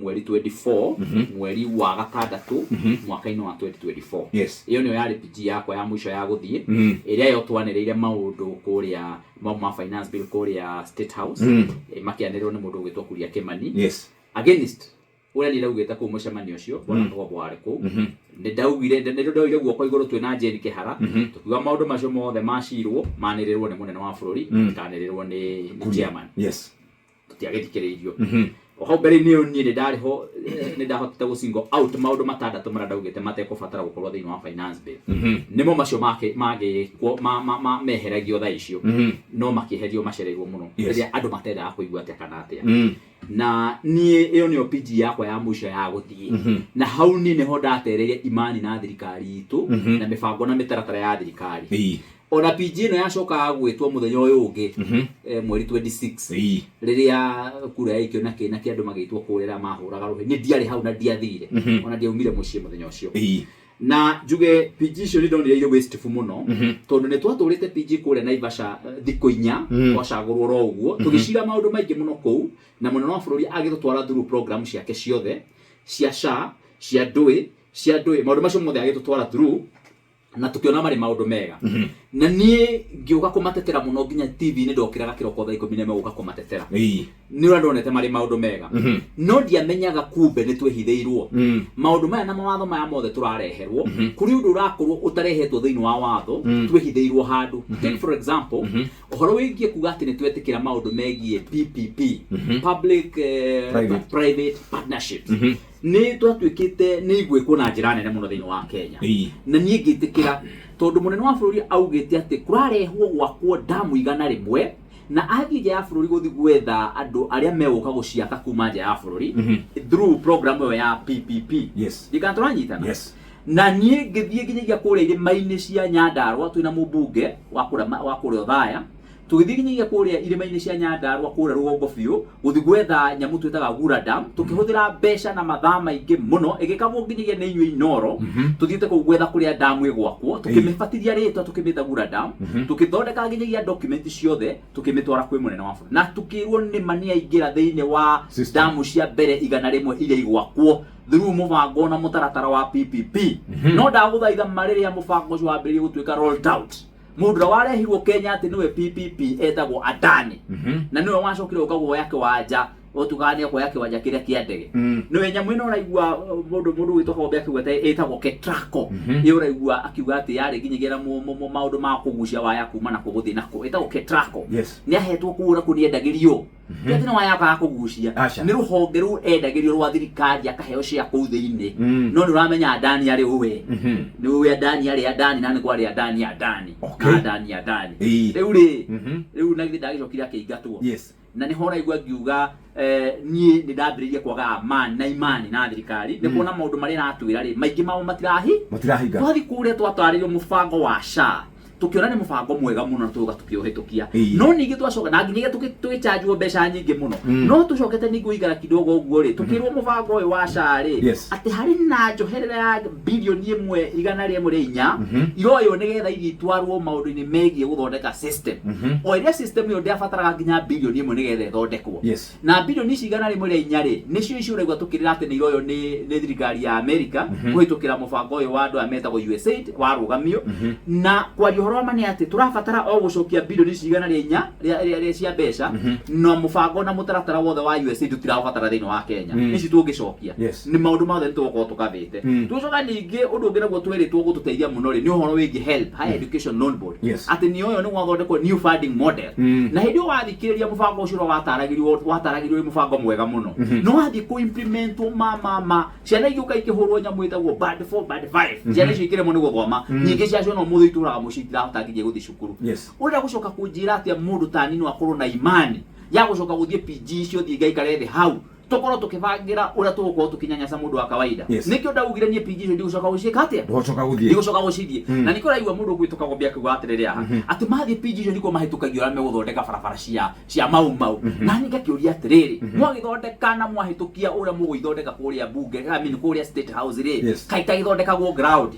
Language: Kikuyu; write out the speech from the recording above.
Mweri 24, mweri wa gatandatũ, mwaka-inĩ wa 2024. Ĩyo nĩyo yarĩ PG yakwa ya mũico ya gũthiĩ, ĩrĩa yo twanĩrĩire maũndũ kũrĩa mau ma finance bill kũrĩa State House, makĩanĩrĩrwo nĩ mũndũ ũgwĩtwo Kuria Kimani against ũrĩa niĩ ndaugĩte kũu mũcemanio ũcio. Bwana Tũgombo warĩ kũu. Nĩ ndaugire, nĩ ndoire guoko igũrũ twĩna Jane Kĩhara, tũkiuga maũndũ macio mothe macirwo manĩrĩrwo nĩ mũnene wa bũrũri, matikanĩrĩrwo nĩ chairman. Tũtiagĩthikĩrĩirio. O hau mbere-inĩ ĩyo niĩ nĩ ndarĩ ho, nĩ ndahotete gũ single out maũndũ matandatũ marĩa ndaugĩte matekũbatara gũkorwo thĩinĩ wa finance bill. Nĩmo macio magĩkwo meheragio thaa icio, no makĩeherio macereirwo mũno, rĩrĩa andũ matendaga kũigua atĩa kana atĩa. Na niĩ ĩyo nĩyo PG yakwa ya mũico ya gũthiĩ, na hau niĩ nĩho ndatereire imani na thirikari itũ na mĩbango na mĩtaratara ya thirikari. Ona PG ĩno yacokaga gwĩtwo mũthenya ũyũ ũngĩ, mweri 26, rĩrĩa kura yaikio na kĩ na kĩ, andũ magĩtwo kũrĩa arĩa mahũraga rũhĩ, niĩ ndiarĩ hau na ndiathire, ona ndiaumire mũciĩ mũthenya ũcio. Na njuge PG icio nĩ ndonire irĩ wasteful mũno, tondũ nĩ twatũrĩte PG kũrĩa Naivasha, thikũ 4 twacagũrwo ro ũguo, tũgĩcira maũndũ maingĩ mũno kũu, na mũnene wa bũrũri agĩtũtwara through program ciake ciothe cia SHA, cia ndũĩ, cia ndũĩ, maũndũ macio mothe agĩtũtwara through, na tũkĩona marĩ maũndũ mega. Na niĩ ngĩũka kũmatetera mũno nginya TV-inĩ, ndokĩraga kĩroko thaa 11 gũka kũmatetera, nĩ ũrĩa ndonete marĩ maũndũ mega. No ndiamenyaga kumbe nĩ twĩhithĩirwo maũndũ maya na mawatho maya mothe tũrareherwo. Kũrĩ ũndũ ũrakorwo ũtarehetwo thĩinĩ wa watho, twĩhithĩirwo handũ. Take for example ũhoro wĩgiĩ kuga atĩ nĩ twetĩkĩra maũndũ megiĩ PPP, public Private. private partnerships, nĩ twatuĩkĩte nĩ igwĩkwo na njĩra nene mũno thĩinĩ wa Kenya. Na niĩ ngĩtĩkĩra, tondũ mũnene wa bũrũri augĩte atĩ kũrarehwo gwakwo ndamu 100, na athiĩ nja ya bũrũri gũthiĩ gwetha andũ arĩa megũka gũciaka kuma nja ya bũrũri through program ĩyo ya PPP. Ndikana tũranyitana? Yes. Na niĩ ngĩthiĩ nginyagia kũrĩa irĩma-inĩ cia Nyandarũa twĩna mũmbunge wa kũrĩa wa kũrĩa Othaya, tũgĩthiĩ nginyagia kũrĩa irĩma-inĩ cia Nyandarũa kũrĩa rũgongo biũ gũthiĩ gwetha nyamũ twĩtaga Gura Dam, tũkĩhũthĩra mbeca na mathaa maingĩ mũno, ĩgĩkagwo nginyagia nĩ inyuĩ Inoro. Tũthiĩte kũu gwetha kũrĩa damu ĩgwakwo, tũkĩmĩbatithia rĩtwa, tũkĩmĩta Gura Dam, tũkĩthondeka nginyagia document ciothe, tũkĩmĩtwara kwĩ mũnene wa bũrũri, na tũkĩrwo nĩma nĩ aingĩra thĩinĩ wa System. damu cia mbere 100 iria igwakwo through mũbango na mũtaratara wa PPP. No ndagũthaitha ma, rĩrĩa mũbango ũcio wambĩrĩirie gũtuĩka rolled out, mũndũ ũrĩa warehirwo Kenya atĩ nĩwe PPP etagwo Adani, na nĩwe wacokire gũka guoya kĩwanja, ũtugaga nĩ ekuoya kĩwanja kĩrĩa kĩa ndege. Nĩwe nyamũ ĩno ũraigua mũndũ wĩtwo Kagombe akiuga atĩ ĩtagwo Ketraco. Ĩyo ũraigua akiuga atĩ yarĩ nginyagia na maũndũ ma kũgucia waya kuma na kũ gũthiĩ na kũ, ĩtagwo Ketraco. Nĩ ahetwo kũu na kũ nĩ endagĩrio, ti atĩ nĩ waya akaga kũgucia. Aca. Nĩ rũhonge rũu endagĩrio rwa thirikari, akaheo cia kũu thĩinĩ. Mm. No nĩ ũramenya Adani arĩ ũwe, nĩ ũĩ Adani arĩ Adani, na nĩ kwarĩ Adani Adani na Adani Adani. Rĩu rĩ, rĩu na githĩ ndagĩcokire akĩingatwo? Na nĩho ũraigua ngiuga, niĩ nĩ ndambĩrĩirie kwaga amani na imani na thirikari, nĩ kuona maũndũ marĩa ĩratwĩra rĩ, maingĩ mamo matirahi Matirahinga. Twathiĩ kũrĩa twatarĩrio mũbango wa SHA, tũkĩona nĩ mũbango mwega mũno na tũgĩũka tũkĩũhĩtũkia. No ningĩ twacoka na nginyagia tũgĩchanjwo mbeca nyingĩ mũno. No tũcokete ningĩ gũikara kidogo ũguo rĩ, tũkĩrwo mũbango ũyũ wa SHA rĩ, atĩ harĩ na njoherera ya bilioni 1 104 iroywo nĩgetha ithiĩ itwarwo maũndũ-inĩ megiĩ gũthondeka system, o ĩrĩa system ĩyo ndĩabataraga nginya bilioni 1 nĩgetha ĩthondekwo. Na bilioni ici 104 rĩ, nĩcio icio ũraigua tũkĩrĩra atĩ nĩ iroywo nĩ thirikari ya Amerika kũhĩtũkĩra mũbango ũyũ wa andũ aya metagwo USAID warũgamio. Na kwaria ũhoro wa ma nĩ atĩ tũrabatara o gũcokia bilioni ici 104 rĩa cia mbeca, na mũbango na mũtaratara wothe wa USAID tũtiraũbatara thĩinĩ wa Kenya. Ici tũngĩcokia, nĩ maũndũ mothe nĩ tũgũkorwo tũkavĩte. Tũcoka ningĩ ũndũ ũngĩ naguo twĩrĩtwo gũtũteithia mũno rĩ, nĩ ũhoro wĩgiĩ HELB, Higher Education Loan Board, atĩ nĩ ũyũ nĩ gwathondekwo new funding model. Na hĩndĩ ĩyo wathikĩrĩria mũbango ũcio ũrĩa wataragĩrio wĩ mũbango mwega mũno, no wathiĩ kũ implementwo ma ciana igĩũka ikĩhũrwo nyamũ ĩtagwo band 4, band 5, ciana icio ikĩremwo nĩ gũthoma. Nyingĩ ciacio no mũthĩ itũraga mũciĩ, itirahota nginya gũthiĩ cukuru. Ũrenda gũcoka kũnjĩra atĩa mũndũ ta niĩ no akorwo na imani ya gũcoka gũthiĩ PG icio, thiĩ ngaikare thĩ hau tũkorwo tũkĩbangĩra ũrĩa tũgũkorwo tũkĩnyanyasa mũndũ wa kawaida? Nĩkĩo ndaugire niĩ PG icio ndigũcoka gũciĩka atĩa? Ndũgũcoka gũthiĩ. Ndigũcoka gũcithiĩ. Na nĩkĩo ũraigua mũndũ ũgwĩtwo Kagombe akiuga atĩrĩrĩ haha atĩ mathiĩ PG icio nĩkuo mahĩtũkagio arĩa megũthondeka barabara cia Mau Mau. Na niĩ ngakĩũria atĩrĩrĩ, mwagĩthondeka na mwahĩtũkia ũrĩa mũgũithondeka kũrĩa bunge, I mean, kũrĩa State House rĩ, kaĩ itagĩthondekagwo ground?